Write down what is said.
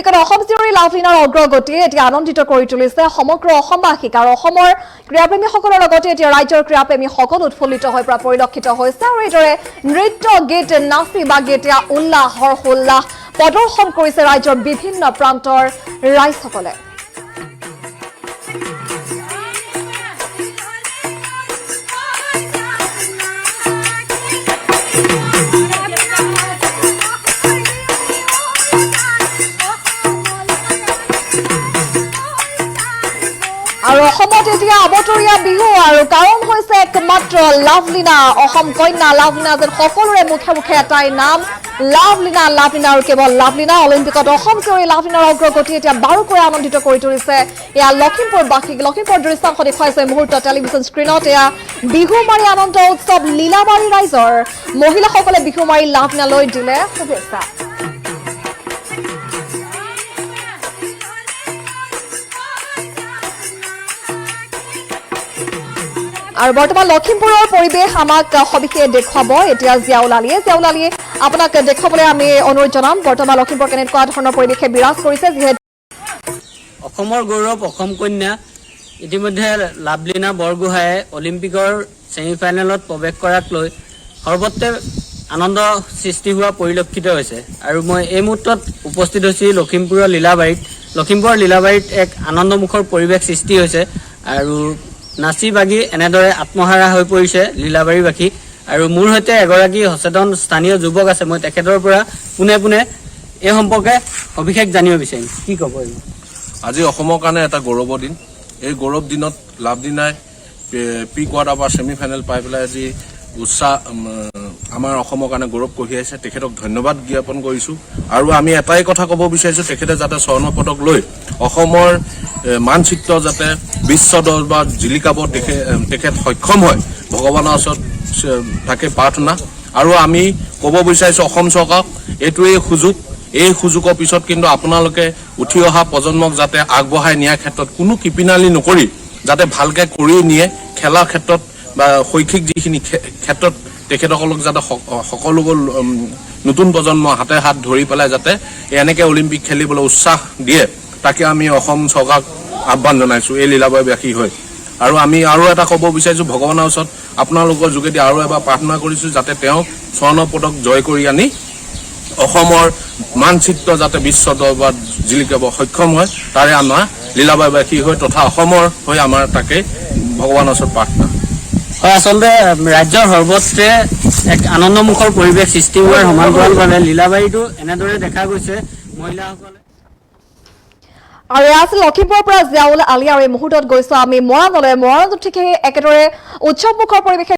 অলিম্পিকত অসম জীয়ৰী লাভলীনাৰ অগ্ৰগতিয়ে এতিয়া আনন্দিত কৰি তুলিছে সমগ্ৰ অসমবাসীক আৰু অসমৰ ক্ৰীড়াপ্ৰেমীসকলৰ লগতে এতিয়া ৰাজ্যৰ ক্ৰীড়াপ্ৰেমীসকল উৎফুল্লিত হৈ পৰা পৰিলক্ষিত হৈছে। আৰু এইদৰে নৃত্য গীত নাচি বাগি এতিয়া উল্লাস হৰ্ষোল্লাস প্ৰদৰ্শন কৰিছে ৰাজ্যৰ বিভিন্ন প্ৰান্তৰ ৰাইজসকলে। আৰু অসমত এতিয়া আবতৰীয়া বিহু আৰু কাৰণ হৈছে একমাত্ৰ লাভলীনা, অসম কন্যা লাভলীনা। যেন সকলোৰে মুখে মুখে এটাই নাম, লাভলীনা, লাভলীনা আৰু কেৱল লাভলীনা। অলিম্পিকত অসম জীয়ৰী লাভলীনাৰ অগ্ৰগতি এতিয়া বাৰুকৈ আনন্দিত কৰি তুলিছে এয়া লখিমপুৰবাসীক। লখিমপুৰৰ দৃশ্যাংশ দেখুৱাইছে এই মুহূৰ্তত টেলিভিছন স্ক্ৰীণত। এয়া বিহু মাৰি আনন্দ উৎসৱ লীলাবাৰী ৰাইজৰ মহিলাসকলে বিহু মাৰি লাভলীনালৈ দিলে শুভেচ্ছা। আৰু বৰ্তমান লখিমপুৰৰ পৰিৱেশ আমাক সবিশেষ দেখুৱাব এতিয়া জিয়াউল আলীয়ে। জিয়াউল আলীয়ে, আপোনাক দেখুৱাবলৈ আমি অনুৰোধ জনাম বৰ্তমান লখিমপুৰ কেনেকুৱা ধৰণৰ পৰিৱেশে বিৰাজ কৰিছে, যিহেতু অসমৰ গৌৰৱ অসম কন্যা ইতিমধ্যে লাভলীনা বৰগোহাঁয়ে অলিম্পিকৰ ছেমি ফাইনেলত প্ৰৱেশ কৰাক লৈ সৰ্বত্ৰে আনন্দ সৃষ্টি হোৱা পৰিলক্ষিত হৈছে। আৰু মই এই মুহূৰ্তত উপস্থিত হৈছোঁ লখিমপুৰৰ লীলাবাৰীত। লখিমপুৰৰ লীলাবাৰীত এক আনন্দমুখৰ পৰিৱেশ সৃষ্টি হৈছে আৰু নাচি বাগি এনেদৰে আত্মহাৰা হৈ পৰিছে লীলাবাৰীবাসী। আৰু মোৰ সৈতে এগৰাকী সচেতন স্থানীয় যুৱক আছে, মই তেখেতৰ পৰা পোনে পোনে এই সম্পৰ্কে সবিশেষ জানিব বিচাৰিম। কি ক'ব এই? আজি অসমৰ কাৰণে এটা গৌৰৱৰ দিন। এই গৌৰৱ দিনত লাভলীনাই প্ৰি কোৱাৰ্টাৰ বা ছেমি ফাইনেল পাই পেলাই আজি উৎসাহ আমাৰ অসমৰ কাৰণে গৌৰৱ কঢ়িয়াইছে। তেখেতক ধন্যবাদ জ্ঞাপন কৰিছোঁ। আৰু আমি এটাই কথা ক'ব বিচাৰিছোঁ, তেখেতে যাতে স্বৰ্ণ পদক লৈ অসমৰ মানচিত্ৰ যাতে বিশ্ব দৰবাৰত জিলিকাব তেখেত সক্ষম হয়, ভগৱানৰ ওচৰত তাকে প্ৰাৰ্থনা। আৰু আমি ক'ব বিচাৰিছোঁ অসম চৰকাৰক, এইটোৱেই সুযোগ। এই সুযোগৰ পিছত কিন্তু আপোনালোকে উঠি অহা প্ৰজন্মক যাতে আগবঢ়াই নিয়াৰ ক্ষেত্ৰত কোনো কৃপণালি নকৰি যাতে ভালকে কৰি নিয়ে, খেলাৰ ক্ষেত্ৰত বা শৈক্ষিক যিখিনি ক্ষেত্ৰত তেখেতসকলক যাতে সকলোবোৰ নতুন প্ৰজন্ম হাতে হাত ধৰি পেলাই যাতে এনেকে অলিম্পিক খেলিবলৈ উৎসাহ দিয়ে, তাকে আমি অসম চৰকাৰক আহ্বান জনাইছোঁ এই লীলাবাৰীবাসী হৈ। আৰু আমি আৰু এটা ক'ব বিচাৰিছোঁ, ভগৱানৰ ওচৰত আপোনালোকৰ যোগেদি আৰু এবাৰ প্ৰাৰ্থনা কৰিছোঁ যাতে তেওঁ স্বৰ্ণ পদক জয় কৰি আনি অসমৰ মানচিত্ৰ যাতে বিশ্ব দৰবাৰত জিলিকাব সক্ষম হয়, তাৰে আমাৰ লীলাবাৰীবাসী হৈ তথা অসমৰ হৈ আমাৰ তাকে ভগৱানৰ ওচৰত প্ৰাৰ্থনা। হয়, আচলতে ৰাজ্যৰ সৰ্বত্ৰে এক আনন্দমুখৰ পৰিৱেশ সৃষ্টি হোৱাৰ সমান্তৰালভাৱে লীলাবাৰীতো এনেদৰে দেখা গৈছে মহিলাসকলে। আৰু এয়া আছিল লখিমপুৰৰ পৰা জিয়াউল আলী। আৰু এই মুহূৰ্তত গৈছো আমি মৰাণলৈ। মৰাণতো ঠিক সেই একেদৰে উৎসৱমুখৰ পৰিৱেশে